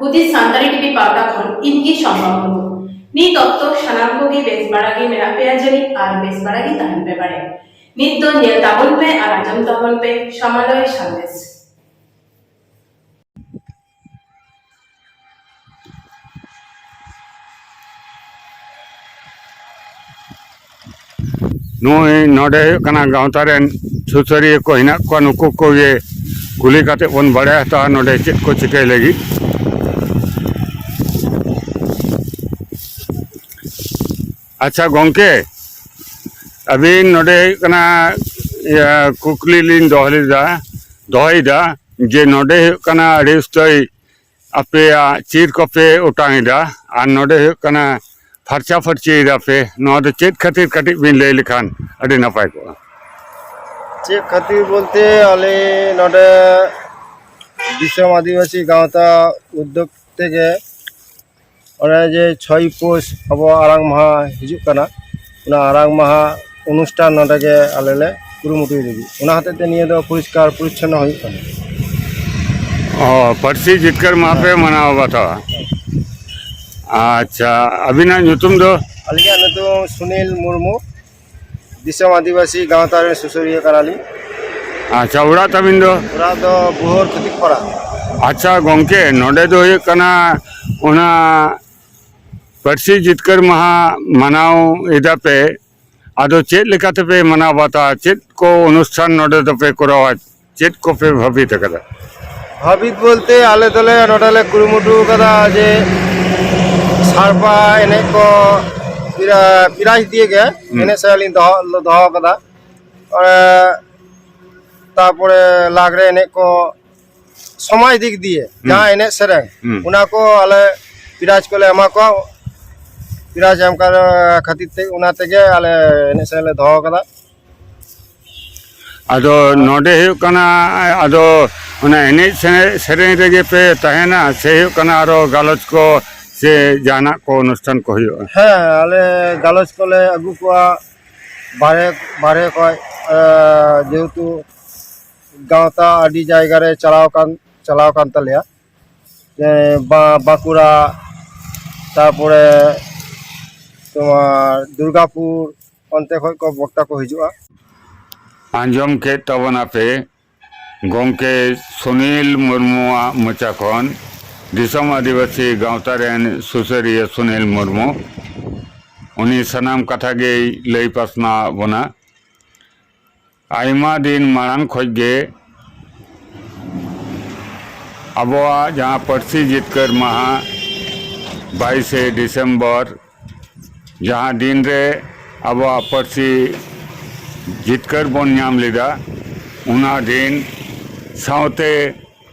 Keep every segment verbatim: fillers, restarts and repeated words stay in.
ᱦᱩᱫᱤᱥ ᱥᱟᱱᱛᱟᱲᱤ ᱴᱤᱵᱷᱤ ᱯᱟᱦᱴᱟ ᱠᱷᱚᱱ ᱤᱧ ᱜᱮ ᱥᱚᱢᱵᱟ ᱢᱩᱨᱢᱩ᱾ ᱱᱤᱛ ᱚᱠᱛᱚ ᱥᱟᱱᱟᱢ ᱠᱚᱜᱮ ᱵᱮᱥ ᱵᱟᱲᱟ ᱜᱮ ᱢᱮᱱᱟᱜ ᱯᱮᱭᱟ ᱡᱟᱹᱱᱤᱡ ᱟᱨ ᱵᱮᱥ ᱵᱟᱲᱟ ᱜᱮ ᱛᱟᱦᱮᱱ ᱯᱮ ᱵᱟᱲᱮ᱾ ᱱᱤᱛ ᱫᱚ ᱧᱮᱞ ᱛᱟᱵᱚᱱ ᱯᱮ ᱟᱨ ᱟᱸᱡᱚᱢ ᱛᱟᱵᱚᱱ ᱯᱮ ᱥᱟᱢᱟᱞᱚᱭ ᱥᱟᱸᱫᱮᱥ᱾ ᱱᱩᱭ ᱱᱚᱰᱮ ᱦᱩᱭᱩᱜ ᱠᱟᱱᱟ ᱜᱟᱶᱛᱟ ᱨᱮᱱ ᱥᱩᱥᱟᱹᱨᱤᱭᱟᱹ ᱠᱚ ᱦᱮᱱᱟᱜ ᱠᱚᱣᱟ, ᱱᱩᱠᱩ ᱠᱚᱜᱮ ᱠᱩᱞᱤ ᱠᱟᱛᱮ ᱵᱚᱱ ᱵᱟᱲᱟᱭ ᱦᱟᱛᱟᱣᱟ ᱱᱚᱰᱮ ᱪᱮᱫ ᱠᱚ ᱪᱤᱠᱟᱹᱭ ᱞᱟᱹᱜᱤᱫ᱾ ᱟᱪᱪᱷᱟ ᱜᱚᱝᱠᱮ, ᱟᱹᱵᱤᱱ ᱱᱚᱰᱮ ᱦᱩᱭᱩᱜ ᱠᱟᱱᱟ, ᱤᱭᱟᱹ, ᱠᱩᱠᱞᱤ ᱞᱤᱧ ᱫᱚᱦᱚ ᱞᱮᱫᱟ, ᱫᱚᱦᱚᱭᱮᱫᱟ ᱡᱮ ᱱᱚᱰᱮ ᱦᱩᱭᱩᱜ ᱠᱟᱱᱟ ᱟᱹᱰᱤ ᱩᱥᱛᱟᱹᱭ ᱟᱯᱮᱭᱟᱜ ᱪᱤᱨ ᱠᱚᱯᱮ ᱚᱴᱟᱝ ᱮᱫᱟ ᱟᱨ ᱱᱚᱰᱮ ᱦᱩᱭᱩᱜ ᱠᱟᱱᱟ ᱯᱷᱟᱨᱪᱟ ᱯᱷᱟᱹᱨᱪᱤᱭ ᱫᱟᱯᱮ, ᱱᱚᱣᱟ ᱫᱚ ᱪᱮᱫ ᱠᱷᱟᱹᱛᱤᱨ ᱠᱟᱹᱴᱤᱡ ᱵᱤᱱ ᱞᱟᱹᱭ ᱞᱮᱠᱷᱟᱱ ᱟᱹᱰᱤ ᱱᱟᱯᱟᱭ ᱠᱚᱜᱼᱟ᱾ ᱪᱮᱫ ᱠᱷᱟᱹᱛᱤᱨ ᱵᱚᱞᱛᱮ ᱟᱞᱮ ᱱᱚᱰᱮ ᱫᱤᱥᱚᱢ ᱟᱹᱫᱤᱵᱟᱹᱥᱤ ᱜᱟᱶᱛᱟ ᱩᱫᱽᱫᱳᱜᱽ ᱛᱮᱜᱮ ᱚᱱᱮ ᱡᱮ ᱪᱷᱚᱭ ᱯᱳᱥ ᱟᱵᱚᱣᱟᱜ ᱟᱲᱟᱝ ᱢᱟᱦᱟ ᱦᱤᱡᱩᱜ ᱠᱟᱱᱟ, ᱚᱱᱟ ᱟᱲᱟᱝ ᱢᱟᱦᱟ ᱚᱱᱩᱥᱴᱷᱟᱱ ᱱᱚᱰᱮ ᱜᱮ ᱟᱞᱮ ᱞᱮ ᱠᱩᱨᱩᱢᱩᱴᱩᱭ ᱞᱟᱹᱜᱤᱫ᱾ ᱚᱱᱟ ᱦᱚᱛᱮᱡ ᱛᱮ ᱱᱤᱭᱟᱹ ᱫᱚ ᱯᱚᱨᱤᱥᱠᱟᱨ ᱯᱚᱨᱤᱪᱷᱚᱱᱱᱚ ᱦᱩᱭᱩᱜ ᱠᱟᱱᱟ᱾ ᱚ, ᱯᱟᱹᱨᱥᱤ ᱡᱤᱛᱠᱟᱹᱨ ᱢᱟᱦᱟ ᱯᱮ ᱢᱟᱱᱟᱣ ᱵᱟᱛᱟᱣᱟ᱾ ᱟᱪᱪᱷᱟ, ᱟᱹᱵᱤᱱᱟᱜ ᱧᱩᱛᱩᱢ ᱫᱚ? ᱟᱹᱞᱤᱧᱟᱜ ᱧᱩᱛᱩᱢ ᱥᱩᱱᱤᱞ ᱢᱩᱨᱢᱩ, ᱫᱤᱥᱚᱢ ᱟᱹᱫᱤᱵᱟᱹᱥᱤ ᱜᱟᱶᱛᱟ ᱨᱮᱱ ᱥᱩᱥᱟᱹᱨᱤᱭᱟᱹ ᱠᱟᱱᱟᱞᱤᱧ᱾ ᱟᱪᱪᱷᱟ, ᱚᱲᱟᱜ ᱛᱟᱵᱤᱱ ᱫᱚ? ᱚᱲᱟᱜ ᱫᱚ ᱵᱩᱦᱚᱨ ᱠᱷᱟᱹᱛᱤᱠᱯᱟᱲᱟ᱾ ᱟᱪᱪᱷᱟ ᱜᱚᱝᱠᱮ, ᱱᱚᱰᱮ ᱫᱚ ᱦᱩᱭᱩᱜ ᱠᱟᱱᱟ ᱚᱱᱟ ᱯᱟᱹᱨᱥᱤ ᱡᱤᱛᱠᱟᱹᱨ ᱢᱟᱦᱟ ᱢᱟᱱᱟᱣ ᱮᱫᱟ ᱯᱮ, ᱟᱫᱚ ᱪᱮᱫ ᱞᱮᱠᱟ ᱛᱮᱯᱮ ᱢᱟᱱᱟᱣ ᱵᱟᱛᱟᱣᱟ? ᱪᱮᱫ ᱠᱚ ᱚᱱᱩᱥᱴᱷᱟᱱ ᱱᱚᱰᱮ ᱫᱚᱯᱮ ᱠᱚᱨᱟᱣᱟ? ᱪᱮᱫ ᱠᱚᱯᱮ ᱵᱷᱟᱵᱤᱛ ᱟᱠᱟᱫᱟ? ᱵᱷᱟᱵᱤᱛ ᱵᱚᱞᱛᱮ ᱟᱞᱮ ᱫᱚᱞᱮ ᱱᱚᱰᱮ ᱞᱮ ᱠᱩᱨᱩᱢᱩᱴᱩ ᱟᱠᱟᱫᱟ ᱡᱮ ᱥᱟᱲᱯᱟ ᱮᱱᱮᱡ ᱠᱚ ᱯᱨᱟ-, ᱯᱨᱟᱭᱤᱡᱽ ᱫᱤᱭᱮ ᱜᱮ ᱦᱩᱸ᱾ ᱮᱱᱮᱡ ᱥᱮᱨᱮᱧ ᱞᱤᱧ ᱫᱚᱦᱚ, ᱫᱚᱦᱚ ᱟᱠᱟᱫᱟ᱾ ᱚᱱᱮ ᱛᱟᱯᱚᱨᱮ ᱞᱟᱜᱽᱲᱮ ᱮᱱᱮᱡ ᱠᱚ, ᱥᱚᱢᱟᱡᱽ ᱫᱤᱠ ᱫᱤᱭᱮ ᱦᱩᱸ᱾ ᱡᱟᱦᱟᱸ ᱮᱱᱮᱡ ᱥᱮᱨᱮᱧ, ᱦᱩᱸ᱾ ᱚᱱᱟ ᱠᱚ ᱟᱞᱮ ᱯᱨᱟᱭᱤᱡᱽ ᱠᱚᱞᱮ ᱮᱢᱟ ᱠᱚᱣᱟ᱾ ᱯᱨᱟᱭᱤᱡᱽ ᱮᱢ ᱠᱟᱨ-, ᱠᱷᱟᱹᱛᱤᱨ ᱛᱮ ᱚᱱᱟ ᱛᱮᱜᱮ ᱟᱞᱮ ᱮᱱᱮᱡ ᱥᱮᱨᱮᱧ ᱞᱮ ᱫᱚᱦᱚ ᱟᱠᱟᱫᱟ᱾ ᱟᱫᱚ ᱱᱚᱰᱮ ᱦᱩᱭᱩᱜ ᱠᱟᱱᱟ, ᱟᱫᱚ ᱚᱱᱟ ᱮᱱᱮᱡ ᱥᱮᱨᱮᱧ, ᱥᱮᱨᱮᱧ ᱨᱮᱜᱮ ᱯᱮ ᱛᱟᱦᱮᱱᱟ ᱥᱮ ᱦᱩᱭᱩᱜ ᱠᱟᱱᱟ ᱟᱨᱚ ᱜᱟᱞᱚᱪ ᱠᱚ ᱥᱮ ᱡᱟᱦᱟᱱᱟᱜ ᱠᱚ ᱚᱱᱩᱥᱴᱷᱟᱱ ᱠᱚ ᱦᱩᱭᱩᱜᱼᱟ? ᱦᱮᱸ, ᱟᱞᱮ ᱜᱟᱞᱚᱪ ᱠᱚᱞᱮ ᱟᱹᱜᱩ ᱠᱚᱣᱟ ᱵᱟᱦᱨᱮ, ᱵᱟᱦᱨᱮ ᱠᱷᱚᱡ, ᱮ, ᱡᱮᱦᱮᱛᱩ ᱜᱟᱶᱛᱟ ᱟᱹᱰᱤ ᱡᱟᱭᱜᱟ ᱨᱮ ᱪᱟᱞᱟᱣ ᱠᱟᱱ, ᱪᱟᱞᱟᱣ ᱠᱟᱱ ᱛᱟᱞᱮᱭᱟ᱾ ᱮ, ᱵᱟ-, ᱵᱟᱸᱠᱩᱲᱟ, ᱛᱟᱨᱯᱚᱨᱮ ᱛᱳᱢᱟᱨ ᱫᱩᱨᱜᱟᱯᱩᱨ, ᱚᱱᱛᱮ ᱠᱷᱚᱡ ᱠᱚ ᱵᱚᱠᱛᱟ ᱠᱚ ᱦᱤᱡᱩᱜᱼᱟ᱾ ᱟᱸᱡᱚᱢ ᱠᱮᱫ ᱛᱟᱵᱚᱱᱟᱯᱮ ᱜᱚᱢᱠᱮ ᱥᱩᱱᱤᱞ ᱢᱩᱨᱢᱩᱣᱟᱜ ᱢᱚᱪᱟ ᱠᱷᱚᱱ, ᱫᱤᱥᱚᱢ ᱟᱹᱫᱤᱵᱟᱹᱥᱤ ᱜᱟᱶᱛᱟ ᱨᱮᱱ ᱥᱩᱥᱟᱹᱨᱤᱭᱟᱹ ᱥᱩᱱᱤᱞ ᱢᱩᱨᱢᱩ᱾ ᱩᱱᱤ ᱥᱟᱱᱟᱢ ᱠᱟᱛᱷᱟ ᱜᱮᱭ ᱞᱟᱹᱭ ᱯᱟᱥᱱᱟᱣ ᱟᱫ ᱵᱚᱱᱟ᱾ ᱟᱭᱢᱟ ᱫᱤᱱ ᱢᱟᱲᱟᱝ ᱠᱷᱚᱡ ᱜᱮ ᱟᱵᱚᱣᱟᱜ ᱡᱟᱦᱟᱸ ᱯᱟᱹᱨᱥᱤ ᱡᱤᱛᱠᱟᱹᱨ ᱢᱟᱦᱟ, ᱵᱟᱭᱤᱥᱮ ᱰᱤᱥᱮᱢᱵᱚᱨ, ᱡᱟᱦᱟᱸ ᱫᱤᱱ ᱨᱮ ᱟᱵᱚᱣᱟᱜ ᱯᱟᱹᱨᱥᱤ ᱡᱤᱛᱠᱟᱹᱨ ᱵᱚᱱ ᱧᱟᱢ ᱞᱮᱫᱟ, ᱚᱱᱟ ᱫᱤᱱ ᱥᱟᱶᱛᱮ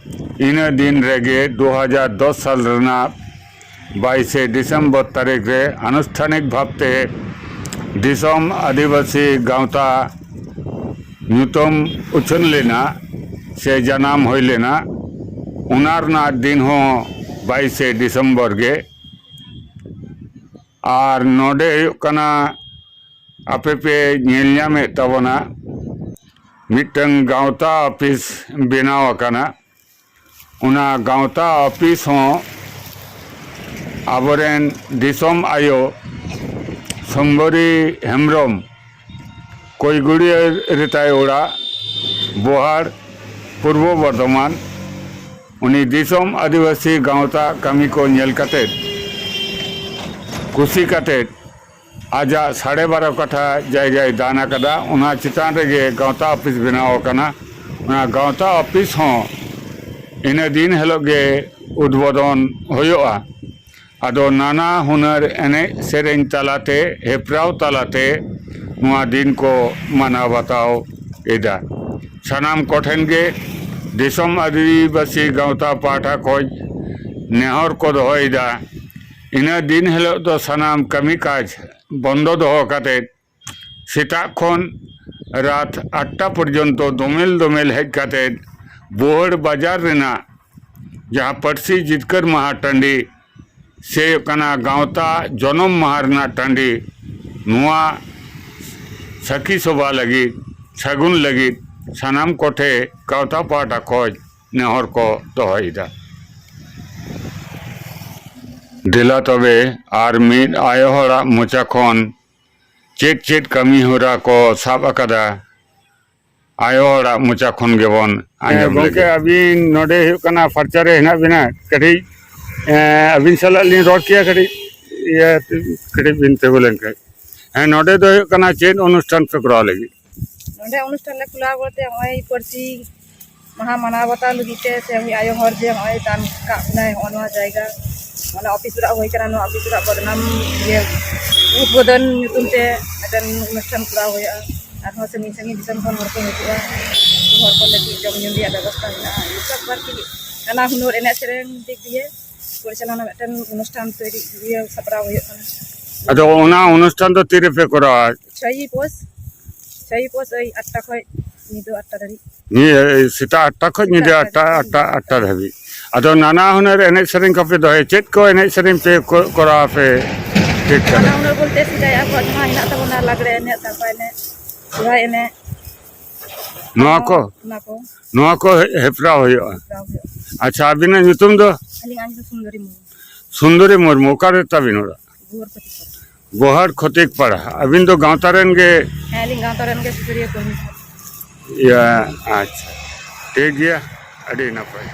ᱤᱱᱟᱹ ᱫᱤᱱ ᱨᱮᱜᱮ ᱫᱩ ᱦᱟᱡᱟᱨ ᱫᱚᱥ ᱥᱟᱞ ᱨᱮᱱᱟᱜ ᱵᱟᱭᱤᱥᱮ ᱰᱤᱥᱮᱢᱵᱚᱨ ᱛᱟᱹᱨᱤᱠᱷ ᱨᱮ ᱟᱱᱩᱥᱴᱷᱟᱱᱤᱠ ᱵᱷᱟᱵᱽᱛᱮ ᱫᱤᱥᱚᱢ ᱟᱹᱫᱤᱵᱟᱹᱥᱤ ᱜᱟᱶᱛᱟ ᱧᱩᱛᱩᱢ ᱩᱪᱷᱟᱹᱱ ᱞᱮᱱᱟ ᱥᱮ ᱡᱟᱱᱟᱢ ᱦᱩᱭ ᱞᱮᱱᱟ᱾ ᱚᱱᱟ ᱨᱮᱱᱟᱜ ᱫᱤᱱ ᱦᱚᱸ ᱵᱟᱭᱤᱥᱮ ᱰᱤᱥᱮᱢᱵᱚᱨ ᱜᱮ᱾ ᱟᱨ ᱱᱚᱰᱮ ᱦᱩᱭᱩᱜ ᱠᱟᱱᱟ, ᱟᱯᱮ ᱯᱮ ᱧᱮᱞ ᱧᱟᱢᱮᱫ ᱛᱟᱵᱚᱱᱟ, ᱢᱤᱫᱴᱟᱝ ᱜᱟᱶᱛᱟ ᱚᱯᱷᱤᱥ ᱵᱮᱱᱟᱣ ᱟᱠᱟᱱᱟ᱾ ᱚᱱᱟ ᱜᱟᱶᱛᱟ ᱚᱯᱷᱤᱥ ᱦᱚᱸ ᱟᱵᱚᱨᱮᱱ ᱫᱤᱥᱚᱢ ᱟᱭᱳ ᱥᱩᱢᱵᱚᱨᱤ ᱦᱮᱢᱵᱨᱚᱢ, ᱠᱚᱭᱜᱩᱲᱤᱭᱟᱹ ᱨᱮᱛᱟᱭ ᱚᱲᱟᱜ, ᱵᱳᱦᱟᱲ, ᱯᱩᱨᱵᱚ ᱵᱚᱨᱫᱷᱚᱢᱟᱱ, ᱩᱱᱤ ᱫᱤᱥᱚᱢ ᱟᱹᱫᱤᱵᱟᱹᱥᱤ ᱜᱟᱶᱛᱟ ᱠᱟᱹᱢᱤ ᱠᱚ ᱧᱮᱞ ᱠᱟᱛᱮᱫ, ᱠᱩᱥᱤ ᱠᱟᱛᱮᱫ, ᱟᱡᱟᱜ ᱥᱟᱲᱮ ᱵᱟᱨᱚ ᱠᱟᱴᱷᱟ ᱡᱟᱭᱜᱟᱭ ᱫᱟᱱ ᱟᱠᱟᱫᱟ᱾ ᱚᱱᱟ ᱪᱮᱛᱟᱱ ᱨᱮᱜᱮ ᱜᱟᱶᱛᱟ ᱚᱯᱷᱤᱥ ᱵᱮᱱᱟᱣ ᱟᱠᱟᱱᱟ᱾ ᱚᱱᱟ ᱜᱟᱶᱛᱟ ᱚᱯᱷᱤᱥ ᱦᱚᱸ ᱤᱱᱟᱹ ᱫᱤᱱ ᱦᱤᱞᱳᱜ ᱜᱮ ᱩᱫᱵᱳᱫᱚᱱ ᱦᱩᱭᱩᱜᱼᱟ᱾ ᱟᱫᱚ ᱱᱟᱱᱟ ᱦᱩᱱᱟᱹᱨ ᱮᱱᱮᱡ ᱥᱮᱨᱮᱧ ᱛᱟᱞᱟᱛᱮ, ᱦᱮᱯᱨᱟᱣ ᱛᱟᱞᱟᱛᱮ ᱱᱚᱣᱟ ᱫᱤᱱ ᱠᱚ ᱢᱟᱱᱟᱣ ᱵᱟᱛᱟᱣ ᱮᱫᱟ᱾ ᱥᱟᱱᱟᱢ ᱠᱚᱴᱷᱮᱱ ᱜᱮ ᱫᱤᱥᱚᱢ ᱟᱹᱫᱤᱵᱟᱹᱥᱤ ᱜᱟᱶᱛᱟ ᱯᱟᱦᱴᱟ ᱠᱷᱚᱱ ᱱᱮᱦᱚᱨ ᱠᱚ ᱫᱚᱦᱚᱭᱮᱫᱟ, ᱤᱱᱟᱹ ᱫᱤᱱ ᱦᱤᱞᱳᱜ ᱫᱚ ᱥᱟᱱᱟᱢ ᱠᱟᱹᱢᱤ ᱠᱟᱡᱽ ᱵᱚᱱᱫᱚ ᱫᱚᱦᱚ ᱠᱟᱛᱮ, ᱥᱮᱛᱟᱜ ᱠᱷᱚᱱ ᱨᱟᱛ ᱟᱴᱴᱟ ᱯᱚᱨᱡᱚᱱᱛᱚ ᱫᱚᱢᱮᱞ ᱫᱚᱢᱮᱞ ᱦᱮᱡ ᱠᱟᱛᱮ, ᱵᱳᱦᱟᱲ ᱵᱟᱡᱟᱨ ᱨᱮᱱᱟᱜ ᱡᱟᱦᱟᱸ ᱯᱟᱹᱨᱥᱤ ᱡᱤᱛᱠᱟᱹᱨ ᱢᱟᱦᱟ ᱴᱟᱺᱰᱤ ᱥᱮ ᱦᱩᱭᱩᱜ ᱠᱟᱱᱟ ᱜᱟᱶᱛᱟ ᱡᱚᱱᱚᱢ ᱢᱟᱦᱟ ᱨᱮᱱᱟᱜ ᱴᱟᱺᱰᱤ, ᱱᱚᱣᱟ ᱥᱟᱹᱠᱷᱤ ᱥᱚᱵᱷᱟ ᱞᱟᱹᱜᱤᱫ, ᱥᱟᱹᱜᱩᱱ ᱞᱟᱹᱜᱤᱫ ᱥᱟᱱᱟᱢ ᱠᱚᱴᱷᱮ ᱜᱟᱶᱛᱟ ᱯᱟᱦᱴᱟ ᱠᱷᱚᱱ ᱱᱮᱦᱚᱨ ᱠᱚ ᱫᱚᱦᱚᱭᱮᱫᱟ᱾ ᱫᱮᱞᱟ ᱛᱚᱵᱮ ᱟᱨ ᱢᱤᱫ ᱟᱭᱳ ᱦᱚᱲᱟᱜ ᱢᱚᱪᱟ ᱠᱷᱚᱱ ᱪᱮᱫ ᱪᱮᱫ ᱠᱟᱹᱢᱤ ᱦᱚᱨᱟ ᱠᱚ ᱥᱟᱵ ᱟᱠᱟᱫᱟ, ᱟᱭᱳ ᱦᱚᱲᱟᱜ ᱢᱚᱪᱟ ᱠᱷᱚᱱ ᱜᱮᱵᱚᱱ ᱟᱸᱡᱚᱢ ᱜᱚᱢᱠᱮ, ᱞᱮᱜᱮ᱾ ᱟᱹᱵᱤᱱ ᱱᱚᱰᱮ ᱦᱩᱭᱩᱜ ᱠᱟᱱᱟ ᱯᱷᱟᱨᱪᱟ ᱨᱮ ᱦᱮᱱᱟᱜ ᱵᱤᱱᱟ, ᱠᱟᱹᱴᱤᱡ ᱮᱸ, ᱟᱹᱵᱤᱱ ᱥᱟᱞᱟᱜ ᱞᱤᱧ ᱨᱚᱲ ᱠᱮᱭᱟ, ᱠᱟᱹᱴᱤᱡ ᱤᱭᱟᱹ, ᱠᱟᱹᱴᱤᱡ ᱵᱤᱱ ᱛᱤᱸᱜᱩ ᱞᱮᱱᱠᱷᱟᱱ᱾ ᱦᱮᱸ, ᱱᱚᱰᱮ ᱫᱚ ᱦᱩᱭᱩᱜ ᱠᱟᱱᱟ ᱪᱮᱫ ᱚᱱᱩᱥᱴᱷᱟᱱ ᱯᱮ ᱠᱚᱨᱟᱣ ᱞᱟᱹᱜᱤᱫ? ᱱᱚᱰᱮ ᱚᱱᱩᱥᱴᱷᱟᱱ ᱞᱮ ᱠᱷᱩᱞᱟᱹᱣ ᱵᱚᱞᱛᱮ ᱱᱚᱜᱼᱚᱭ ᱯᱟᱹᱨᱥᱤ ᱢᱟᱦᱟ ᱢᱟᱱᱟᱣ ᱵᱟᱛᱟᱣ ᱞᱟᱹᱜᱤᱫ ᱛᱮ ᱥᱮ ᱩᱱᱤ ᱟᱭᱳ ᱦᱚᱲ ᱡᱮ ᱱᱚᱜᱼᱚᱭ ᱫᱟᱱ ᱠᱟᱜ ᱵᱚᱱᱟᱭ ᱦᱚᱸᱜᱼᱚ ᱱᱚᱣᱟ ᱡᱟᱭᱜᱟ, ᱚᱱᱟ ᱚᱯᱷᱤᱥ ᱚᱲᱟᱜ ᱦᱩᱭ ᱠᱟᱱᱟ, ᱱᱚᱣᱟ ᱚᱯᱷᱤᱥ ᱚᱲᱟᱜ ᱵᱚᱫᱱᱟᱢ ᱤᱭᱟᱹ ᱩᱫᱽᱵᱳᱫᱚᱱ ᱧᱩᱛᱩᱢ ᱛᱮ ᱢᱤᱫᱴᱮᱱ ᱚᱱᱩᱥᱴᱷᱟᱱ ᱠᱚᱨᱟᱣ ᱦᱩᱭᱩᱜᱼᱟ᱾ ᱟᱨᱦᱚᱸ ᱥᱟᱺᱜᱤᱧ ᱥᱟᱺᱜᱤᱧ ᱫᱤᱥᱚᱢ ᱠᱷᱚᱱ ᱦᱚᱲ ᱠᱚ ᱦᱤᱡᱩᱜᱼᱟ, ᱦᱚᱲ ᱠᱚ ᱞᱟᱹᱜᱤᱫ ᱡᱚᱢ ᱧᱩ ᱨᱮᱭᱟᱜ ᱵᱮᱵᱚᱥᱛᱷᱟ ᱢᱮᱱᱟᱜᱼᱟ᱾ ᱤᱱᱠᱟ ᱵᱟᱨ ᱪᱮᱫ ᱱᱟᱱᱟ ᱦᱩᱱᱟᱹᱨ ᱮᱱᱮᱡ ᱥᱮᱨᱮᱧ ᱫᱤᱠ ᱫᱤᱭᱮ ᱯᱚᱨᱤᱪᱟᱞᱚᱱᱟ ᱢᱤᱫᱴᱮᱱ ᱚᱱᱩᱥᱴᱷᱟᱱ ᱛᱚᱭᱨᱤ ᱤᱭᱟᱹ ᱥᱟᱯᱲᱟᱣ ᱦᱩᱭᱩᱜ ᱠᱟᱱᱟ᱾ ᱟᱫᱚ ᱚᱱᱟ ᱚᱱᱩᱥᱴᱷᱟᱱ ᱫᱚ ᱛᱤᱨᱮᱯᱮ ᱠᱚᱨᱟᱣᱟ? ᱪᱷᱚᱭ ᱯᱳᱥ, ᱪᱷᱚᱭ ᱯᱳᱥ ᱳᱭ ᱟᱴᱴᱟ ᱠᱷᱚᱡ ᱧᱤᱫᱟᱹ ᱟᱴᱴᱟ ᱫᱷᱟᱹᱵᱤᱡ᱾ ᱱᱤᱭᱟᱹ ᱥᱮᱛᱟᱜ ᱟᱴᱴᱟ ᱠᱷᱚᱱ ᱧᱤᱫᱟᱹ ᱥᱮᱛᱟᱜ ᱟᱴᱴᱟ, ᱟᱴᱴᱟ ᱟᱴᱴᱟ, ᱠᱷᱚᱱ᱾ ᱟᱴᱴᱟ ᱫᱷᱟᱹᱵᱤᱡ᱾ ᱟᱫᱚ ᱱᱟᱱᱟ ᱦᱩᱱᱟᱹᱨ ᱮᱱᱮᱡ ᱥᱮᱨᱮᱧ ᱠᱚᱯᱮ ᱫᱚᱦᱚᱭᱟ, ᱪᱮᱫ ᱠᱚ ᱮᱱᱮᱡ ᱥᱮᱨᱮᱧ ᱯᱮ ᱠᱚ-, ᱠᱚᱨᱟᱣ ᱯᱮ ᱴᱷᱤᱠ ᱠᱟᱫᱟ? ᱱᱟᱱᱟ ᱦᱩᱱᱟᱹᱨ ᱵᱚᱞᱛᱮ ᱥᱮᱫᱟᱭ ᱟᱵᱚᱣᱟᱜ ᱡᱟᱦᱟᱸ ᱦᱮᱱᱟᱜ ᱛᱟᱵᱚᱱᱟ, ᱞᱟᱜᱽᱲᱮ ᱮᱱᱮᱡ, ᱫᱟᱸᱥᱟᱭ ᱮᱱᱮᱡ, ᱥᱚᱨᱦᱟᱭ ᱮᱱᱮᱡ, ᱱᱚᱣᱟ ᱠᱚ? ᱚᱱᱟ ᱠᱚ᱾ ᱱᱚᱣᱟ ᱠᱚ ᱦᱮ-, ᱦᱮᱯᱨᱟᱣ ᱦᱩᱭᱩᱜᱼᱟ᱾ ᱦᱮᱯᱨᱟᱣ ᱦᱩᱭᱩᱜᱼᱟ᱾ ᱟᱪᱪᱷᱟ, ᱟᱹᱵᱤᱱᱟᱜ ᱧᱩᱛᱩᱢ ᱫᱚ? ᱟᱹᱞᱤᱧᱟᱜ ᱧᱩᱛᱩᱢ ᱥᱩᱱᱫᱚᱨᱤ ᱢᱩᱨᱢᱩ᱾ ᱥᱩᱱᱫᱚᱨᱤ ᱢᱩᱨᱢᱩ, ᱚᱠᱟᱨᱮ ᱛᱟᱵᱤᱱ ᱚᱲᱟᱜ? ᱜᱳᱦᱚᱨ ᱠᱷᱚᱛᱤᱯᱟᱲᱟ᱾ ᱜᱳᱦᱚᱨ ᱠᱷᱚᱛᱤᱠᱯᱟᱲᱟ᱾ ᱟᱹᱵᱤᱱ ᱫᱚ ᱜᱟᱶᱛᱟ ᱨᱮᱱ ᱜᱮ? ᱦᱮᱸ, ᱟᱹᱞᱤᱧ ᱜᱟᱶᱛᱟ ᱨᱮᱱ ᱜᱮ ᱥᱩᱥᱟᱹᱨᱤᱭᱟᱹ ᱠᱚᱨᱢᱤ ᱠᱟᱱᱟ᱾ ᱤᱭᱟᱹ, ᱟᱪᱪᱷᱟ, ᱴᱷᱤᱠ ᱜᱮᱭᱟ, ᱟᱹᱰᱤ ᱱᱟᱯᱟᱭ᱾